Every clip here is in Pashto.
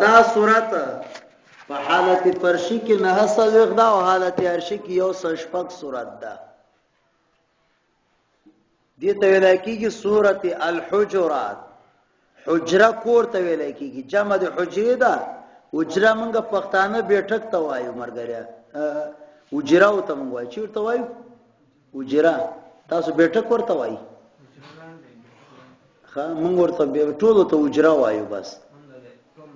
دا صورت په حالت فرشي کې نه څلوېښت ده او حالت عرشي کې یو سل شپږ صورت ده. دې ته ویل کېږي سورت الحجرات. حجره کور ته ویل کېږي، جمع د حجرې ده. حجره موږ پښتانه بیټک ته وایو، مرګریا حجره ته موږ وایو. چیرته وایو حجره؟ تاسو بیټک ورته وایي؟ ښه، موږ ورته ټولو ته حجره وایو. بس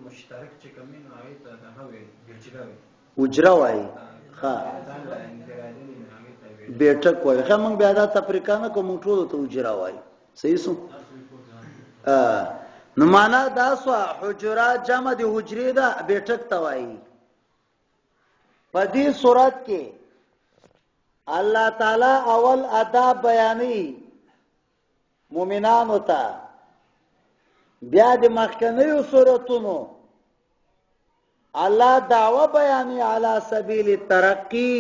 مشترک چې کوم نو هغه ته د هوې حجره وي، حجره وایي. ښه، بیټک وایي. ښه، موږ بیا دا تفریقه نه کوو، موږ ټولو ته حجره وایو. صحیح سو؟ نو معنا دا سو، حجره جمع د حجرې ده، بیټک ته وایي. په دې صورت کې الله تعالی اول آداب بیانوي مؤمنانو ته، بیا د مخکنیو صورتونو الله دعوه بیانوي علی سبیل الترقی.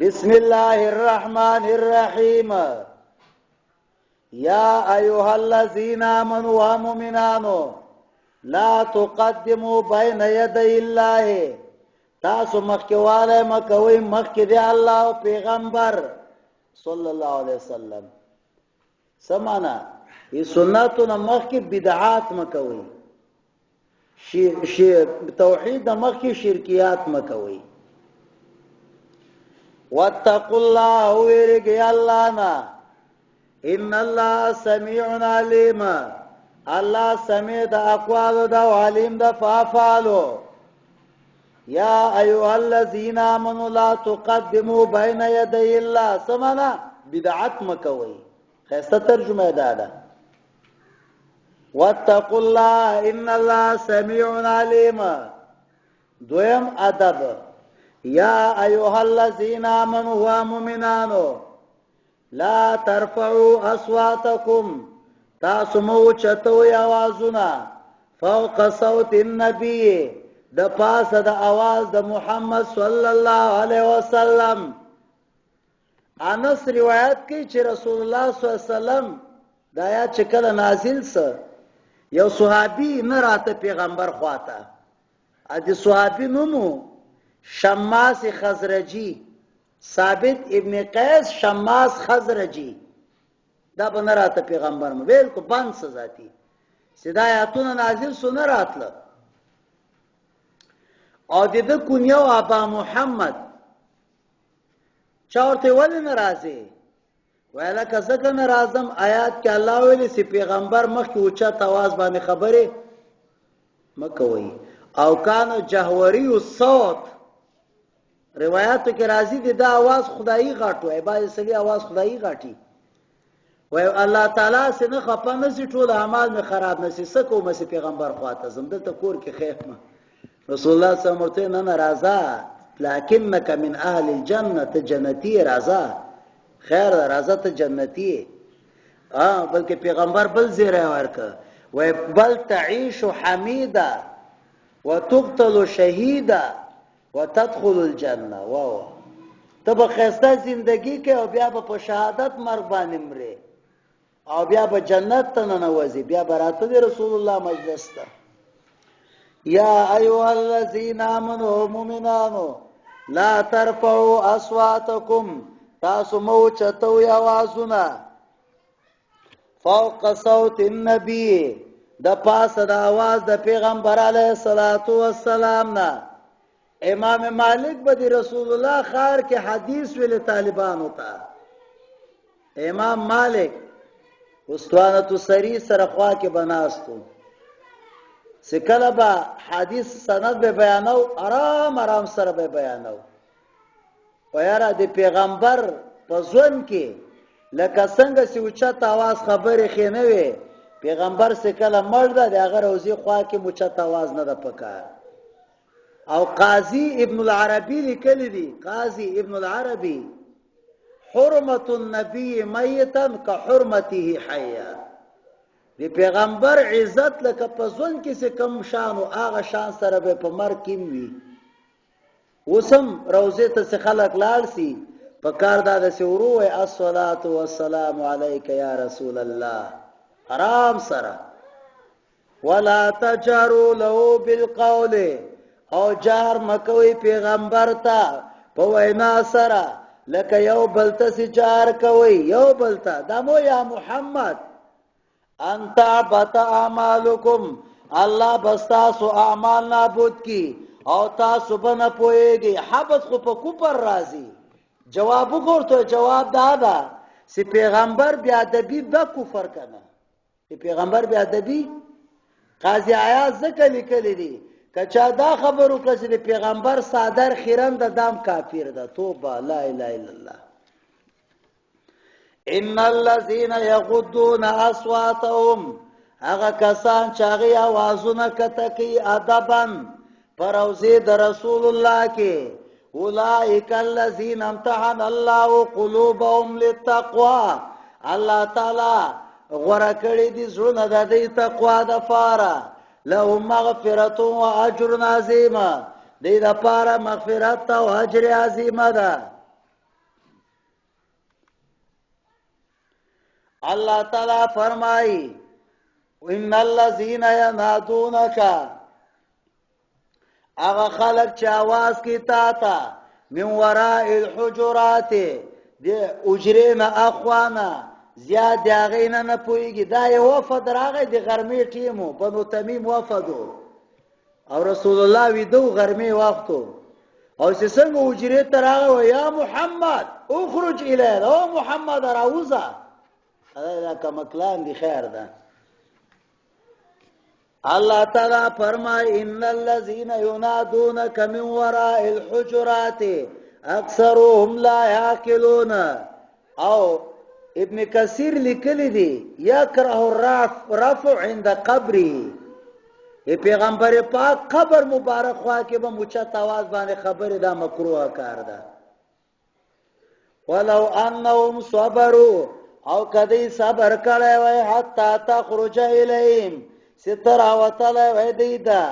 بسم الله الرحمن الرحیم. یا ایها الذین آمنوا، مؤمنانو، لا تقدموا بین یدی الله، تاسو مخکواله مکوئ مخکې دی الله او پیغمبر صلی الله علیه وسلم. سمانا ای سنتو نه مخکې بدعات مکوئ، توحید د مخکې شرکیات مکوئ. واتقوا الله، ویرګی الله نه. ان الله سمیع علیم، الله سمیع د اقوال د علیم د فافعلو. یا ایها الذین آمنوا لا تقدموا بین یدی الله، سمانا بدعت مکوئ. خیسته ترجمه ده ده. واتقوا الله ان الله سمیع علیم. دویم ادب، یا ایها الذین آمنوا و مؤمنانو، لا ترفعوا اصواتکم، تاسو مو چتوي اوازونه، فوق صوت النبی، د پاسه د اواز د محمد صلی الله علیه وسلم. انس روایت کوي چې رسول الله صلی الله علیه وسلم دا آیات چې کله نازل سه، یو صحابي نه راته پیغمبر خواته. ا دې صحابي نومو شماس خزرجی، ثابت ابن قیس شماس خزرجی. دا به نه راته پیغمبر مو بالکل بند سزاتی چې دا آیاتونه نازل سو نه راتله. او د ده کنیه ابا محمد. چا ورته ولې نه راځې؟ ویله که ځکه نه راځم، آیات کې الله ویلي چې پیغمبر مخکې اوچت اواز باندې خبرې مه کوئ. او کان جهوري الصوت، روایتو کې راځي دی دا اواز خدایي غټ وای، بعضې سړي اواز خدایي غټي وای. الله تعالی سې نه خفه نه سي، ټول اعمال مې خراب نه سي، څه کوم چې پیغمبر خواته ځم، دلته کور کې خیر ما. رسول الله صلی الله علیه وسلم ورته نه نه راځه، لکنک من اهل الجنه، ته جنتی، راځه، خیر ده، راځه، ته جنتی. بلکې پیغمبر بل زیری ورکه، وای بل تعیش حمیدا وتقتل شهیدا وتدخل الجنه. واو، ته به ښایسته زندگی کوې او بیا به په شهادت مرګ باندې مرې او بیا به جنت ته ننوځي، بیا به راته د رسول الله مجلس ته. یا ایها الذین آمنو، مؤمنانو، لا ترفعوا اصواتکم، تاسو مو چتوي اوازونه، فوق صوت النبی، د پاسه د आवाज د پیغمبر علیه الصلاۃ والسلام نه. امام مالک به د رسول الله خار کې حدیث ویل طالبانو ته. امام مالک استوانه سری سره خوا کې بناستو، سکله به حدیث سند به بیانو، آرام آرام سره به بیانو. ویاره د پیغمبر په ژوند کې لکه څنګه چې اوچت اواز خبرې ښې نه وې، پیغمبر چې کله مړ ده، د هغه روضې خوا کې اوچت اواز نه ده پکار. او قاضي ابن العربي لیکلی دی، قاضي ابن العربي، حرمت النبي میتا که حرمته حیا. د پیغمبر عزت لکه په ژوند کې چې کم شان او هغه شان سره به په مرګ کې وي. اوسم روضې ته چې خلک لاړ سي، په کار دا ده چې ورو وایي الصلاة والسلام علیک یا رسول الله، آرام سره. ولا تجروا له بالقول، او جهر مکوي پیغمبر ته په وینا سره، لکه یو بل ته چې جهر کوي یو بل ته، دا مو یا محمد انت بت اعمالکم، الله بستاسو اعمال نابود کی او تاسو به نه پوهیږئ. حبس خو په کوپر راځي. جواب وګورته، جواب دا ده چې پیغمبر بیا ادبي د کفر کنه، چې پیغمبر بیا ادبي. قاضي عیاض ځکه لیکلی دي که چا دا خبر وکړه چې د پیغمبر صادر خیرن د دام کافر ده. توبه، لا اله الا الله. ان الذين يغضون اصواتهم، هغه کسان چې هغه اوازونه کته کوي ادبا پر روضې د رسول الله کې، اولئک الذين امتحن الله قلوبهم للتقوى، الله تعالی غوره کړی دي زړونه د دې تقوا د فاره. لهم مغفرة و اجر عظیم، دې د پاره مغفرت او اجر عظیم ده. الله تعالی فرمایي ان الذين ينادونك، هغه خلک چې आवाज کوي تا ته من وراء الحجرات، د اجرې نه اخوانا زیات د هغې نه نه پوهېږي. دا یو وفد راغی د غرمې ټیمو، بنو تمیم وفدو، او رسول الله ویده و غرمې وختو، او چې څنګه حجرې ته راغی وایي یا محمد اخرج الینا، او محمد راوځه. دا کمکلان دي، خیر ده. الله تعالی فرمای ان الذين ينادونك من وراء الحجرات اکثرهم لا يعقلون. او ابن کثیر لیکلی دی یکره الرفع عند قبره، ای پیغمبر پاک قبر مبارک خوا کې به موچت आवाज باندې خبرې، دا مکروه کار ده. ولو انهم صبروا، او کدی صبر کړی وای حتا تخرج الیهم، ستر وتلی وای دی دا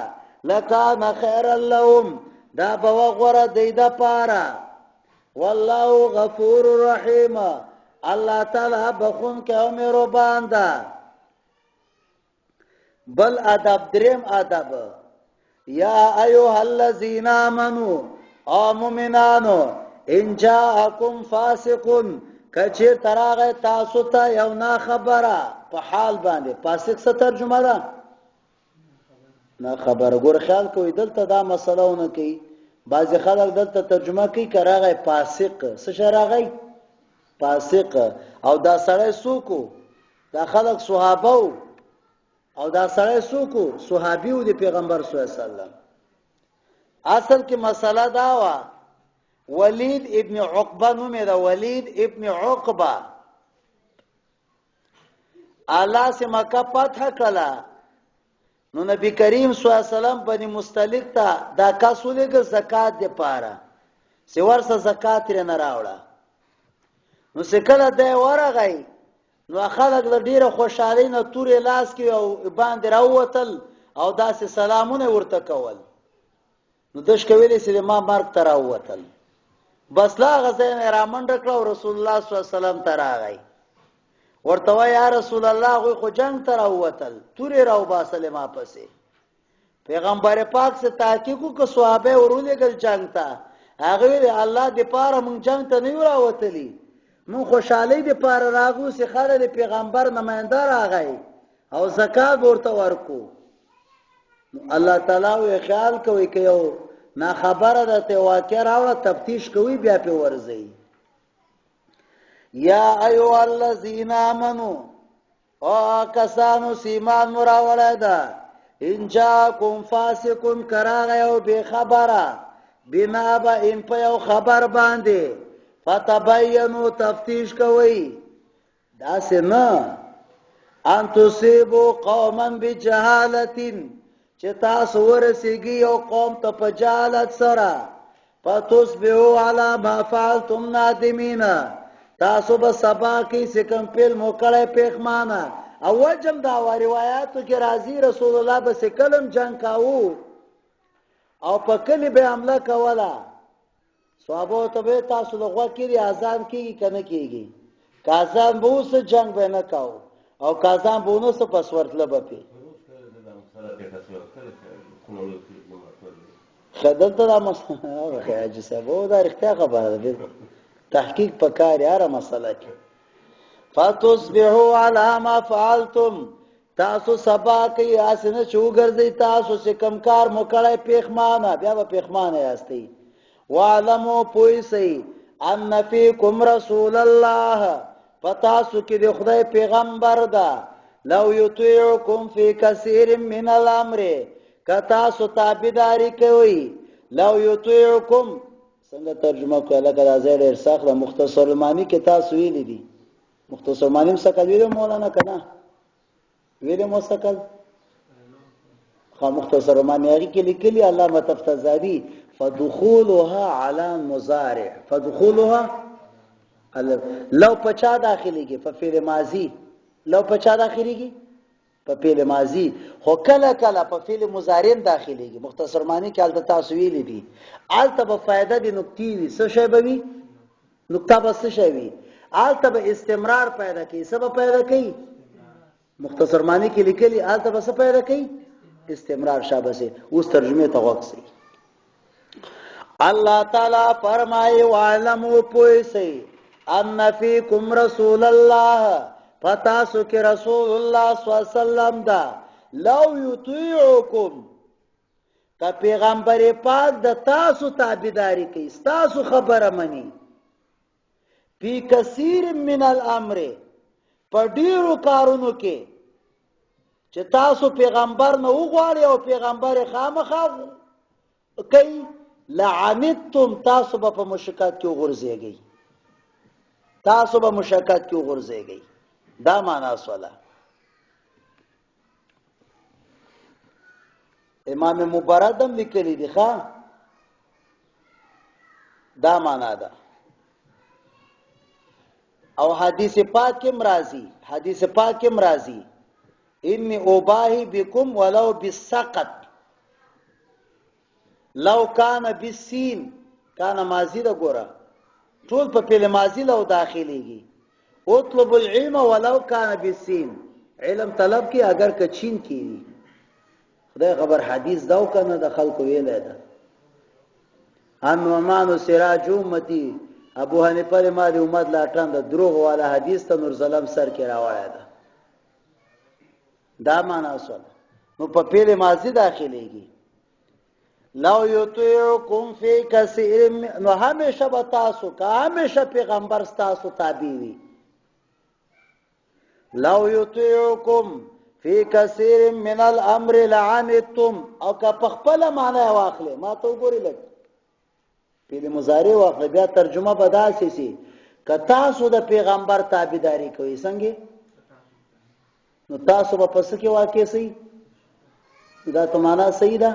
لکان خیر لهم، دا به غوره دی د پاره. والله غفور رحیم، الله تعالی بخون کې او مهربان ده. بل ادب، دریم ادب، یا ایها الذین آمنو، او مؤمنانو، ان جاءکم فاسق، کچیر تراغه تاسو ته یو نا خبره په حال باندې. فاسق څه ترجمه ده؟ نه خبره. ګور خیال کوي دلته دا مسله ونه کوي. بعضې خلک دلته ترجمه کوي که راغی فاسق، څه شی راغی؟ فاسق. او دا سړی څوک و؟ دا خلک صحابه وو، او دا سړی څوک و؟ صحابي و د پیغمبر صلی الله علیه وسلم. اصل کې مسله دا وه، ولید ابن عقبه نومېده، ولید ابن عقبه. الله سي مکه فتح کړه، نو نبی کریم صلی الله علیه وسلم بني مستلق ته دا کس ولېږه زکات د پاره، چې ورسه زکات ترې نه راوړه. نو چې کله دی ورغی، نو خلک له ډېره خوشحالۍ نه تورې لاس کې او باندې راووتل او داسې سلامونه ورته کول. نو دشکه ویلې چې ما مرګ ته راووتل. بس له هغه ځای نه یې رامنډه کړه او رسول الله صلی الله علیه وسلم ته راغی. ورته وایي یا رسول الله، هغوی خو جنګ ته راووتل، تورې راوباسلې ما پسې. پیغمبر پاک څه تحقیق وکړ، صحابه یې ورولېږل جنګ ته. هغه ویل الله دپاره مونږ جنګ ته نه یو راوتلي، مونږ خوشحالۍ دپاره راغلو چې خلک د پیغمبر نماینده راغی او زکات به ورته ورکو. نو الله تعالی وی خیال کوي که یو ناخبره ده ته واقع راوړه، تفتیش کوي بیا پې ورځي. یا ایها الذین آمنو، او کسانو چې ایمان مو راوړی ده، ان جاکم فاسقون، که راغی او بې خبره بنا به ان په یو خبر باندې، فتبینو، تفتیش کوئ. داسې نه ان تصیبو قوما بجهالت، چې تاسو ورسیږي یو قوم ته په جهالت سره، فتصبحوا علی ما فعلتم نادمین، تاسو به سبا کې چې کوم فعل مو کړی پښمانه. او وجم دا روایاتو کې راځي رسول الله به څه کلم جنگ کاوه او په کلي به حمله کوله، صحابه ته به تاسو له غوږ کې اذان کیږي کنه کیږي؟ که اذان به اوس جنگ به نه کاو، او که اذان به ونه سو پس ورتله به پې. خدلته دا مسله هغه حاجي صاحب او دا رښتیا خبره ده، بالکل تحقیق پکار یاره مسله کې. فتصبحوا على ما فعلتم، تاسو سبا کوي اسنه چې وګرځي تاسو چې کم کار مو کړی پیښمانه، بیا به پیښمانه یاستئ. وعلمو پوه سئ ان فیکم رسول الله، پتاسو کې د خدای پیغمبر ده. لو یطیعکم فی کثیر من الامر، که تاسو تابعداري کوئ. لو یطیعکم څنګه ترجمه کوي؟ لکه دا ځای ډېر سخت ده. مختصر المعنی کې تاسو ویلي دي، مختصر المعنی هم څه ویلي مولانا که نه ویلي مو څه کل؟ خو مختصر المعنی هغې کې لیکلي علامه تفتزاني فدخولها على مضارع، فدخولها لو په چا داخليږي؟ په فعل ماضي. لو په چا داخليږي؟ په فعل ماضي. خو کله کله په فعل مضارع داخليږي. مختصر معنی کې هلته تاسو ویلي دي، هلته به فایده د نقطې وي. څه شی به وي؟ نقطه به څه شی وي؟ هلته به استمرار پیدا کوي. څه به پیدا کوي؟ مختصر معنی کې لیکلي هلته به څه پیدا کوي؟ استمرار. شابه سي اوس ترجمه ته غوږ سي. الله تعالی فرمایي وعلمو پوه سئ ان فیکم رسول الله، پتاسو کې رسول الله صلی الله علیه وسلم دا. لو یطیعکم، که پیغمبر پاک د تاسو تابعداري کوي، تاسو خبره مني، فی کثیر من الامر، په ډیرو کارونو کې چې تاسو پیغمبر نه وغواړي او پیغمبر خامخا کوي، لعنتم، تاسو به په مشکات کې وغورځیږئ، تاسو به مشکات کې وغورځیږئ. دا معنا سوله. امام مبارک هم لیکلی دی، ښا دا معنا ده. او حدیث پاک کې مرাজি، حدیث پاک کې مرাজি انی اباهی بكم ولو بالسقط، لو کان بالسین، کان ماضی ده ګوره، ټول په فعل ماضی لو داخليږي. اطلب العلم ولو کان بالسین، علم طلب کی اگر که چین کی وي. خدای خبر حدیث داو کنه د خلکو ویلی ده. النعمان سراج امتی، ابو حنیفه ما د امت لاټان د دروغ والا حدیث ته نور ظلم سر کې راوړی ده. دا معنا سول. نو په فعل ماضی داخليږي. لو یطیعکم فی کثیر، نو همیشه به تاسو که همیشه پیغمبر ستاسو تابع وي. لو یطیعکم فی کثیر من الامر لعنتم، او که په خپله معنا یې واخلې، ما ته وګورئ لږ فعل مضارع واخلې، بیا ترجمه به داسې سي، که تاسو د پیغمبر تابعداري کوئ څنګه، نو تاسو به په څه کې واقع سئ؟ دا ته معنا صحیح ده.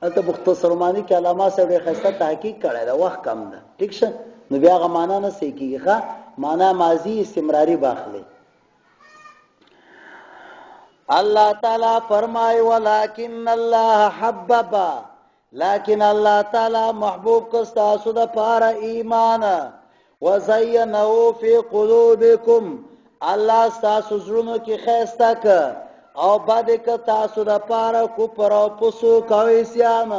هلته مختصر معنی کې علامه صاحب ډېر ښایسته تحقیق کړی ده، وخت کم ده، ټیک شه. نو بیا هغه معنا نه صحیح کېږي. ښه معنا ماضي استمراري به اخلي. الله تعالی فرمای ولکن الله حبب، لیکن الله تعالی محبوب کو تاسو د پاره ایمان، وزینه فی قلوبکم، الله تاسو زړونو کې خیسته ک او بد ک تاسو د پاره کفر او فسوق او عصیان.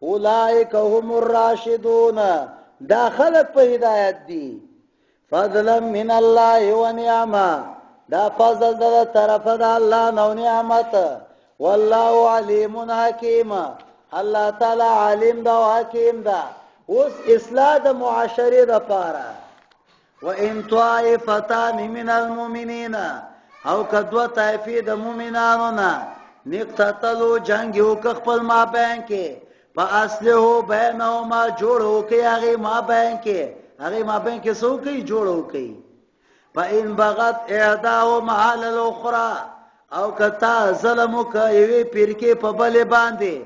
اولئک هم الراشدون، دا خلق په هدایت دي. فضلا من الله ونعمه، دا فضل د طرف د الله نو نعمت. والله علیم حکیم، الله تعالی عالم دا او حکیم دا. اوس اصلاح د معاشرې د پاره. وان طائفتان من المؤمنین، او کدو طائفه د مؤمنانو نه نقتتلو، جنگ یو ک خپل ما بین کې، فاصله بینهما، جوړو کې هغه ما بین کې، هغه ما بین کې سو کې جوړو کې. فإن بغت احداهما على الاخرى، او کتا ظلم وک یوې پیرکې په بلې باندې،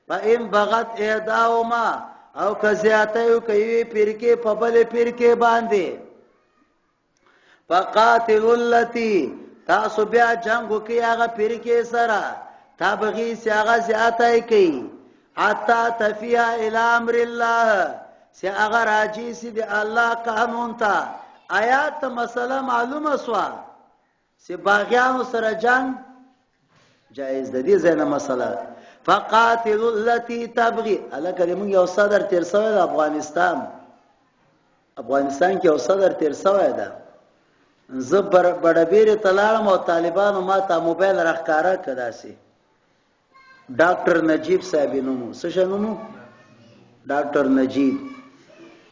فإن بغت احداهما، او که زیاته یو کوي پیرکې په بلې پیرکې باندې، فقاتل التي، تاسو بیا جنگ وکي هغه پیرکې سره، تبغي چې هغه زیاته کوي، حتا تفیا الی امر الله، چې هغه راجی سي د الله قانون ته. آیات مسله معلومه سوه چې باغیانو سره جنگ جایز ده. دې ځای نه مسله فقاتل التي تبغي. الکه دې موږ یو صدر تیر سوی د افغانستان، افغانستان کې یو صدر تیر سوی ده. زه بډبیرې ته لاړم او طالبانو ما ته موبایل راښکاره کړ، داسې ډاکټر نجیب صاحب یې نوم و. څه شی نوم و؟ ډاکټر نجیب.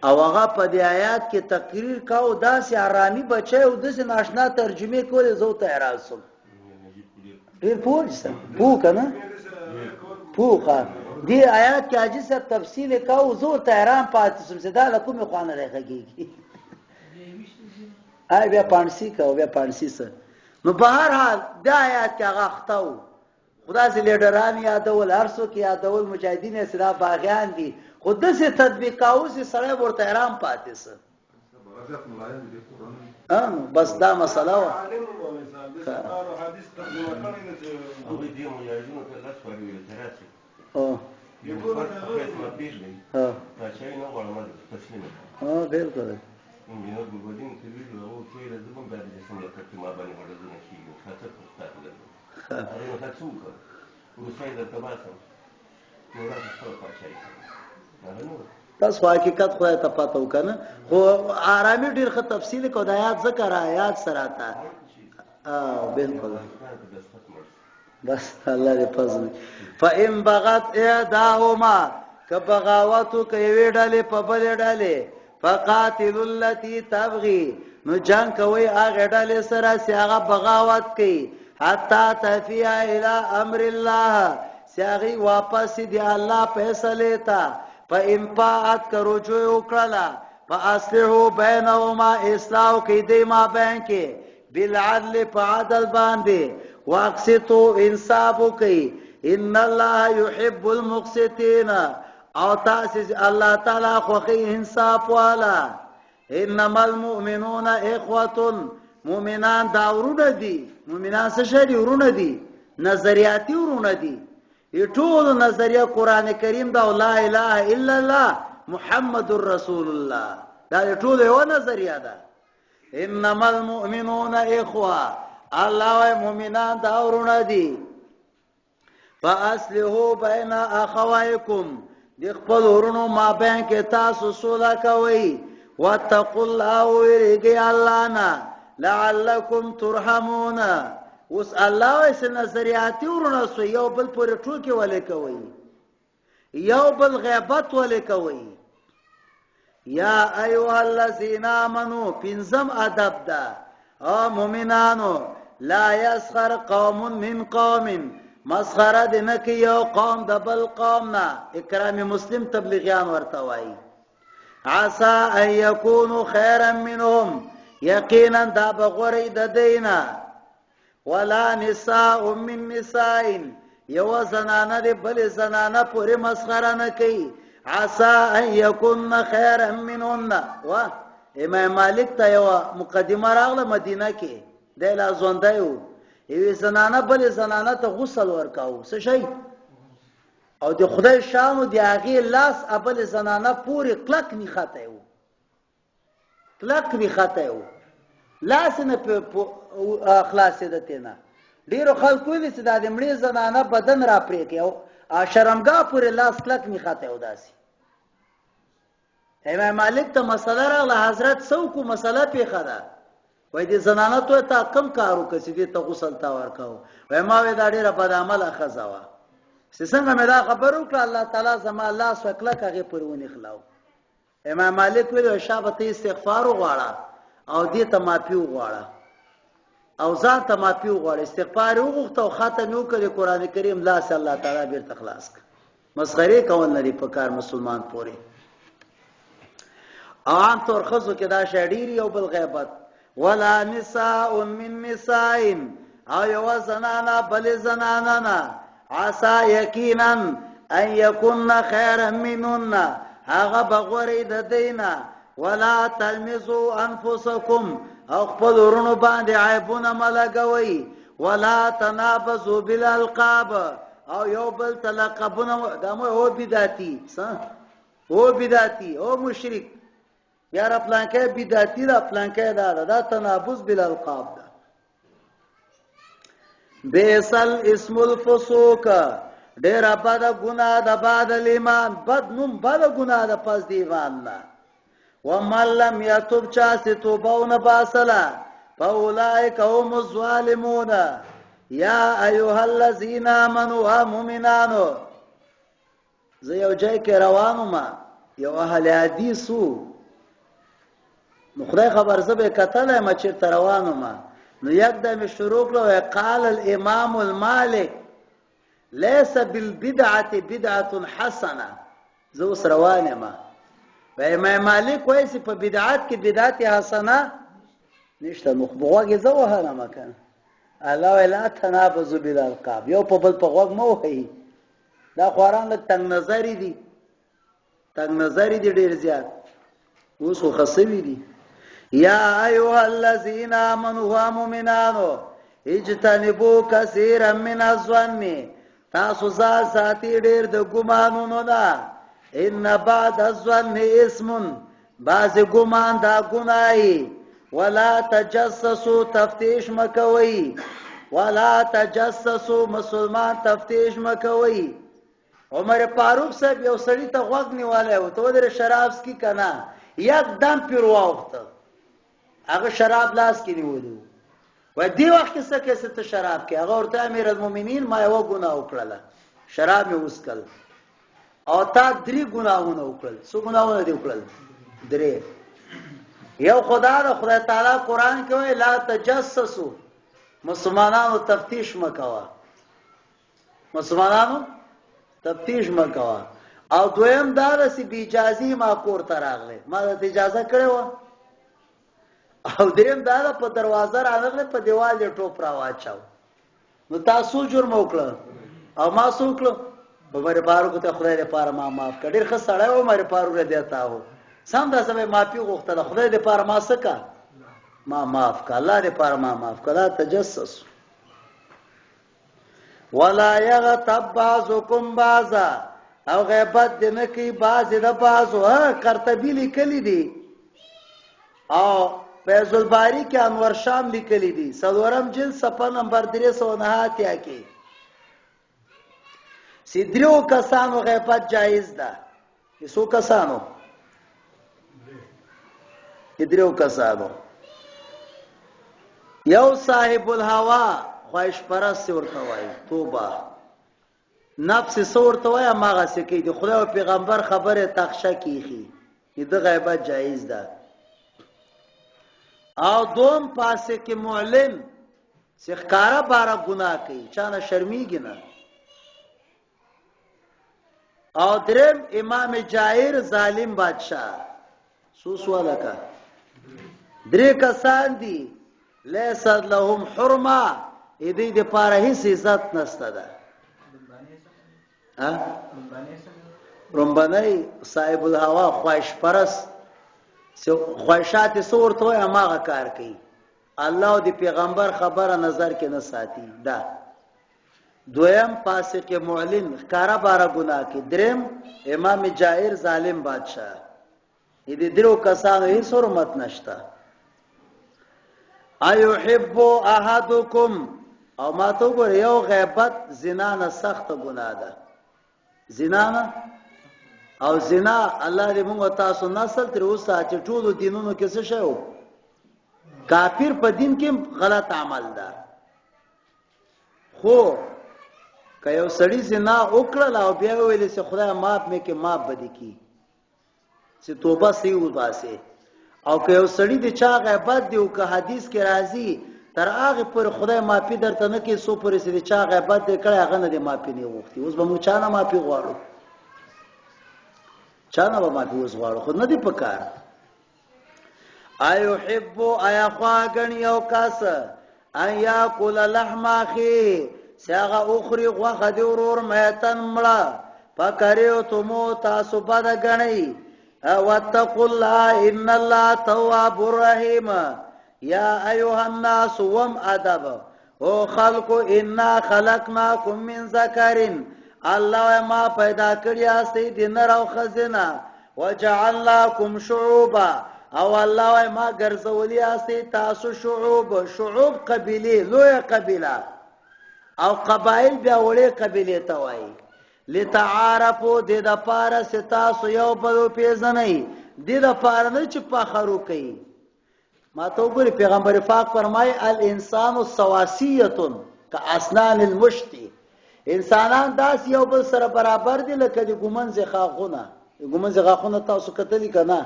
او هغه په دې آیات کې تقریر کاو، داسې آرامي بچی او داسې ناشنا ترجمې کولې، زه ورته حیران شوم. ډېر پوه شم، پوه که نه پوه. ښه دې آیات کې حاجي صاحب تفصیل یې کاوه، زه ورته حیران پاتې شوم چې دا له کومې خوا نه دی غږېږي. آی بیا پاڼسي کاوه، بیا پاڼسي څه. نو په هر حال دا آیات کې هغه اخته و، خو داسې لیډران یادول، هر څوک یادول، مجاهدین یې چې دا باغیان دي، خو داسې تطبیق کاوه چې سړی به ورته حیران پاتې سه. بس دا مسله وه. بالکل. بس خو حقیقت خدای ته پته وکنه، خو آرامي ډیر ښه تفصیل کو د آیات ذکر آیات سره تا. او بالکل، بس الله دې فضل. فإن بغت احداهما، که بغاوت کوي ډلې په بلې ډلې، فقاتل التي تبغي، نو جنگ کوي هغه ډلې سره چې هغه بغاوت کوي، حتا تفیا الی امر الله، چې هغه واپس دی الله فیصله ته. په امپاعت کرو جو وکړه، فاصلحو بینهما، اصلاح کوي دی ما بین کې، بالعدل، په عدل باندې، واقسطو، انصاف کوي، ان الله يحب المقسطين، او تاسو الله تعالی خوخي انصاف والا. انما المؤمنون اخوه، مؤمنان دا ورونه دي. مؤمنان څه شي دي؟ ورونه دي، نظریاتي ورونه دي. ټول نظریه قران کریم دا، لا اله الا الله محمد رسول الله، دا ټول یو نظریه ده. انما المؤمنون اخوه، الله وای مؤمنان دا ورونه دي. فاصلحوا بین اخویکم، د خپل ورونو ما بین کې تاسو سوله کوئ، واتقوا الله، ویریږئ الله نه، لعلکم ترحمون. اوس الله وایي چې نظریاتي ورونه سو، یو بل پورې ټوکې ولې کوئ، یو بل غیبت ولې کوئ؟ یا ایها الذین آمنو، پنځم ادب ده. او مؤمنانو، لا یسخر قوم من قوم، مسخره دې نه کوي یو قوم د بل قوم نه. اکرام مسلم تبلیغیان ورته وایي، عسى ان یکونو خیرا منهم، یقینا دا به غوره د دینه. ولا نساء من نساء، یو زنانه دې بل زنانه پورې مسخره نه کوي، عسى ان یکون خیرا منهن. وا امام مالک ته یو مقدمه راغله مدینه کې، دی لا ژوندی و، یوې زنانه بلې زنانه ته غسل ورکاو، څه شی، او د خدای شانو د هغې لاس ابلې زنانه پورې کلک نښتی و، کلک نښتی و، لاس نه خلاصېده ترې نه. ډېرو خلکو ویلي چې دا د مړې زنانه بدن را پرې کوي، او شرمګاه پورې لاس کلک نښتی و. داسې امام مالک ته مسله راغله، حضرت څه وکړو، مسله پېښه ده. وای دې زنانه ته تا کم کار وکړ چې دې ته غسل تا ورکاو؟ وای ما وې دا ډېره بدعمله ښځه وه، چې څنګه مې دا خبر وکړه الله تعالی زما لاس وکړه هغې پورې ونښلاو. امام مالک ویل شابه ته استغفار وغواړه او دې ته معافي وغواړه او ځان ته معافي وغواړه. استغفار یې وغوښته او ختم یې وکړ، قرآن کریم لاس الله تعالی بېرته خلاص کړ. مسخرې کول نه دي په کار مسلمان پورې. او عام طور ښځو کې دا شی ډېر، یو بل غیبت. ولا نساء من نساء، او یوه زنانه بلې زنانه نه، عسا یقینا ان یکن خیرا منهن، هغه به غورې د دی نه. ولا تلمزو انفسکم، او خپل ورونو باندې عیبونه مه لګوئ. ولا تنابزو بالالقاب، او یو بل ته لقبونه دا مو او بدعتي څه، او بدعتي او مشرک، یاره پلانکی بدعتي ده، پلانکی دا ده، دا تنابز بالالقاب ده. بیسل اسم الفسوق، ډیره بده ګناه ده بعد الایمان، بد نوم بده ګناه ده پس د ایمان نه. ومن لم یتوب، چا چې توبه ونه باسله، فاولئک هم الظالمون. یا ایها الذین آمنوا، مؤمنانو، زه یو ځای کې روان وم، یو اهل حدیث وو، نو خدای خبر زه به کتلی ما چېرته روان وم، نو یکدم یې شروع کړه، وایي قال الامام المالک ليس بالبدعه بدعه حسنه. زه اوس روان یم، وایي امام مالک وایي چې په بدعت کې بدعت حسنه نشته. نو په غوږ یې زه وهلم که نه. الله وایي لا تنابزو بالالقاب، یو په بل په غوږ مه وهئ. دا خواران لږ تنګ نظري دي، تنګ نظري دي ډیر زیات، اوس خو خسوي دي. یا ایها الذین آمنوا، مؤمنانو، اجتنبو کثیرا من الظن، تاسو ځان ساتي ډیر د ګمانونو نه. ان بعد الظن اسم، بعض ګمان دا ګناي. ولا تجسسوا، تفتیش مکوي. ولا تجسسوا، مسلمان تفتیش مکوي. عمر فاروق صاحب یو سړی ته غوږ نیولی و، ته ودرې شراب څکي که نه، یک دم پیر واوښته، هغه شراب لاس کې نیولی و. وایي دې وخت کې څه کوې ته شراب کې؟ هغه ورته امیر المؤمنین ما یوه ګناه وکړله، شراب مې وڅکل، او تا درې ګناهونه وکړل. څو ګناهونه دې وکړل؟ درې. یو خدا د خدای تعالی قرآن کې وایي لا تجسسو، مسلمانانو تفتیش مه کوه، مسلمانانو تفتیش مه کوه. او دویم دا ده چې بې اجازې ما کور ته راغلی، ما درته اجازه کړې وه. او دریم دا ده په دروازه رانغلی، په دیوال یې ټوپ راواچاو. نو تاسو جرم وکړه او ما څه وکړه؟ عمر فاروق ته خدای دپاره ما معاف کړه. ډېر ښه سړی و عمر فاروق رضی الله عنه، سم داسې به معافي غوښتله، خدای دپاره ما څه کا، ما معاف کړه، الله دپاره ما معاف کړه. لا تجسس ولا یغتب بعضکم بعضا، او غیبت دې نه کوي بعضې د بعضو. ها قرطبي لیکلي دي او فیض الباری کې انور شام لیکلي دي، څلورم جلد صفحه نمبر 389 کې چې دریو کسانو غیبت جایز ده. څو کسانو؟ دریو کسانو. یو صاحب الهوا، خواهش پرست ورته وایي، توبه، نفس یې څه ورته وایي هماغسې کوي، د خدای او پیغمبر خبره تخشه کیخي، د غیبت جایز ده. او دوم فاسق معلن چې ښکاره باره ګناه کوي، چا نه شرمیږي نه. او دریم امام جائر ظالم بادشاہ. سو سواله کا درې کسان دي، لیس لهم حرمه، دې د پاره هیڅ عزت نشته ده. ها رمبنی صاحب الهوا، خواهش پرست، خواهشات یې څه ورته وایي هماغه کار کوي، الله او د پیغمبر خبره نظر کې نه ساتي. دا دویم فاسق معلن، ښکاره باره ګناه کې. دریم امام جائر ظالم بادشاه. دې درو کسانو هیڅ حرمت نشته. ایحب احدکم، او ما ته وګوره، یو غیبت زنا نه سخته ګناه ده، زنا نه. او زنا الله دې موږ تاسو نسل تر اوسه چې ټولو دینونو کې څه شی وو، کافر په دین کې غلط عمل ده. خو که یو سړی زنا وکړله او بیا وویل چې خدای معاف مې کې، معاف به دې کړي چې توبه صحیح وباسي. او که یو سړی د چا غیبت دی او که حدیث کې راځي، تر هغه پر خدای معافي درته نه کوي څو پورې چې د چا غیبت دی کړی هغه نه دی معافي نه غوښتي. اوس به موږ چا نه معافي غواړو؟ چا نه به معافي اوس غواړو؟ خو نه دی پکار. ایحب، ایا خوا غنی یو کس ان یاکل لحم اخی، چې هغه اخري غوښه د ورور میتن مړه، فکرهتمو، تاسو بده ګڼئ. واتقوا الله ان الله تواب رحیم. یا ایها الناس، وم ادب، او خلقو، انا خلقناکم من ذکرین، الله ما پیدا کړی یاستئ د نر او ښځې نه. وجعلناکم شعوبا، او الله ما ګرځولي یاستئ تاسو شعوب. شعوب قبیلې، لویه قبیله، او قبایل بیا وړې قبیلې ته وایي. لتعارفو، دې د پاره چې تاسو یو بل وپېژنئ، دې د پاره نه چې فخر وکړئ. ما ته وګورئ، پیغمبر پاک فرمایي الانسان سواسیه کاسنان المشت، انسانان داسې یو بل سره برابر دي لکه د ګومنځې غاښونه. د ګومنځې غاښونه تاسو کتلي که نه؟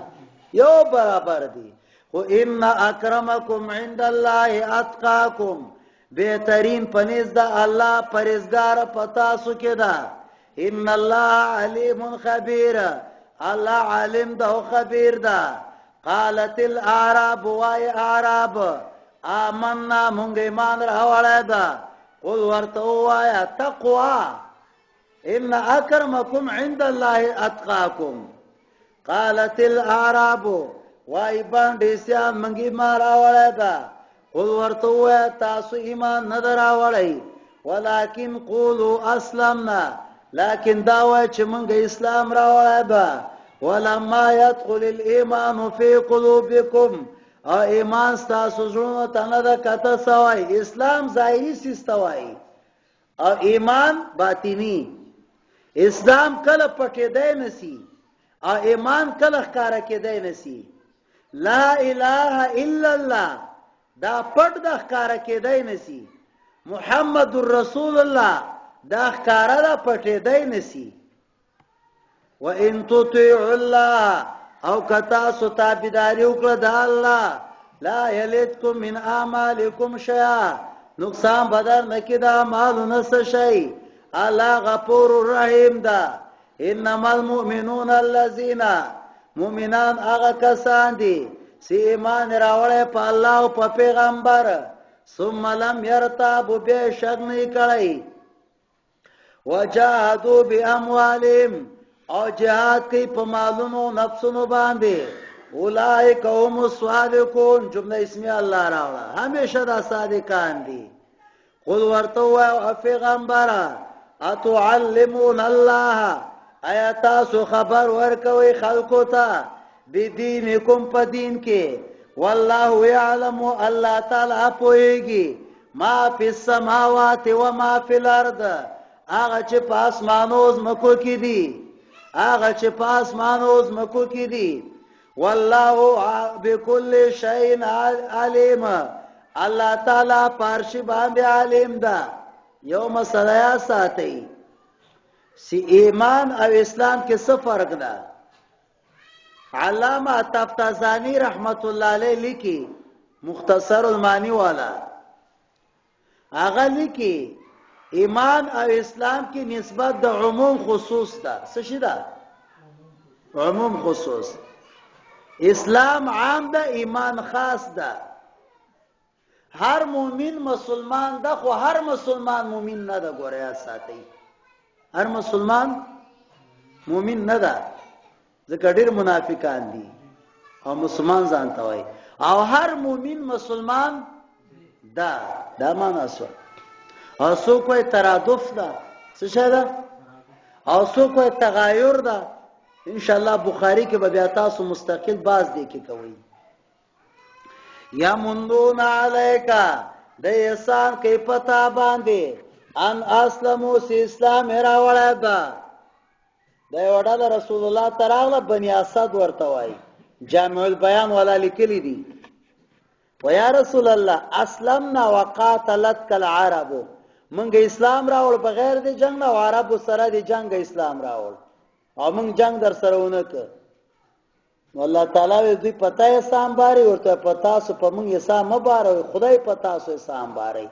یو برابر دي. خو ان اکرمکم عند الله اتقاکم، بهترین پنیز د الله پرهیزګار په تاسو کې ده. ان الله علیم خبیر، الله عالم ده او خبیر ده. قالت الاعراب، وای اعراب، آمنا، مونږ ایمان راوړی ده. قل، ورته وایا تقوا، ان اکرمکم عند الله اتقاکم. قالت الاعراب، وای باندې سیان مونږ ایمان راوړی ده. قل، ورته وایا تاسو ایمان نه دراوړی، ولكن قولوا اسلمنا، لكن دا وای چې مونږ اسلام راوړی ده. ولما يدخل الايمان في قلوبكم، او ایمان ستاسو زړونو ته نه ده کته سوی. اسلام ظاهري څیز ته وایي او ایمان باطنی. اسلام کله پټېدی نسی او ایمان کله ښکاره کېدی نسی. لا اله الا الله دا پټ د ښکاره کېدی نسی، محمد رسول الله دا ښکاره ده، پټېدی نسی. وان تطيعوا الله، او کتا سو تابعداري وکړه د الله، لا يلدكم من اعمالكم شيئا، نقصان بدر نکي د اعمالو نس شي، الله غفور رحیم ده. انما المؤمنون الذين، مؤمنان هغه کسان دي چې ایمان راوړی په الله او په پیغمبر، ثم لم يرتابوا، بیا شک نه کړی، وجاهدوا باموالهم، او جهاد کوي په مالونو نفسونو باندې، اولئک هم الصادقون. جمله اسمیه الله راوړه، همیشه دا صادقان دي. قل، ورته وایه پیغمبره، اتعلمون الله، آیا تاسو خبر ورکوي خلکو ته، بدینکم، په دین کې، والله يعلم، الله تعالی پوهیږي، ما فی السماوات و ما فی الارض، هغه چې په اسمانو زمکو کې دي، هغه چې په اسمانو زمکو کې دي. والله بكل شيء علیم، الله تعالی پارشي باندې عالم ده. یو مسله یا ساتي سی ایمان او اسلام کې څه فرق ده؟ علامه تفتزانی رحمت الله علیه لیکي، مختصر المانی والا هغه لیکي، ایمان او اسلام کې نسبت د عموم خصوص ده. څه شي ده؟ عموم خصوص. اسلام عام ده، ایمان خاص ده. هر مؤمن مسلمان ده، خو هر مسلمان مؤمن نه ده. ګوره یا ساتي، هر مسلمان مؤمن نه ده، ځکه ډېر منافقان دي او مسلمان ځان ته وایي، او هر مؤمن مسلمان ده. دا معنا سو. او څوک وایي ترادف ده. څه شی ده؟ او څوک وایي تغایر ده. ان شاء الله بخاری کې به بیا تاسو مستقل باز دی کې کوي. یمنون علیک، د احسان کوي پتا باندې، ان اسلمو، سی اسلام راوړی ده. دا یو ډله رسول الله تراغله، بنی اسد ورته وای، جامع البیان ولا لیکلی دي، و یا رسول الله اسلمنا وقاتلتک العرب، مونږ اسلام راوړ بغیر د جنگ نه، عربو سره د جنگ اسلام راوړ او مونږ جنگ در سره ونه کړ. نو الله تعالی وی دوی پتا یې سام باري، ورته پتا سو په مونږ یې سام مبارو، خدای پتا سو سام باري،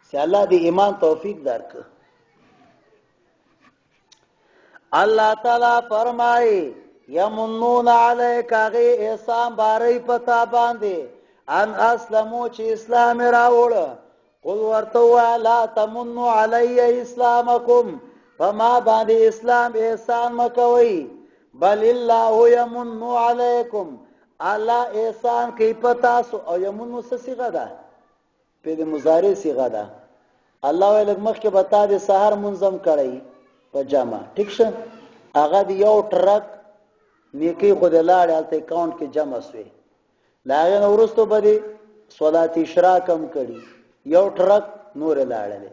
چې الله دې ایمان توفیق درک. الله تعالی فرمایي یمنون علیک، هغه احسان باري پتا باندې، ان اسلمو، چې اسلام راوړ. قل، ورته لا تمنوا علی اسلامکم، فما باندې اسلام احسان مکوي، بل الله یمن علیکم، الله احسان کوي پتا سو. او یمن څه صيغه ده؟ په دې مضارع صيغه ده. الله ویل مخکې به تا د سحر منظم کړی په جمع، ټیک شه، هغه د یو ټرک نیکی خو د لاړې هلته اکاونټ کې جمع سوې. له هغې نه وروسته به دې صلات اشراق هم کړي، یو ټرک نور لاړلې.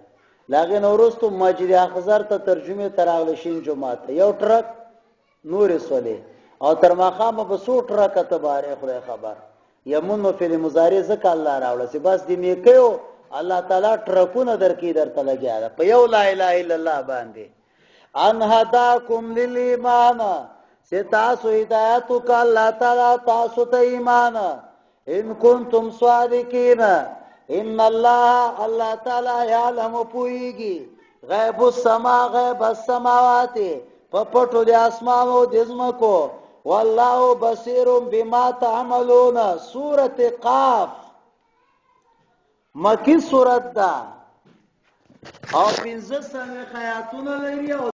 لاغه نورستو مسجد اخضر ته ترجمه تراغله شین جمعه ته یو ټرک نور سولې او تر ماخامه به څو ټرکه ته بارې خدای خبر. یمن فعل مضارع ځکه الله راوړه چې بس دې نیکیو الله تعالی ټرکونه درکې درته لګیا ده په یو لا اله الا الله باندې. ان هداکم للایمان، چې تاسو هدایت وکړه الله تعالی تاسو ته ایمان، ان کنتم صادقین. ان الله، الله تعالی یعلم پویږي غیب السما غیب السماوات، په پټو د اسمانو د ځمکو، والله بصیر بما تعملون. سورۃ قاف مکی سورت ده او 45 آیاتونه لري او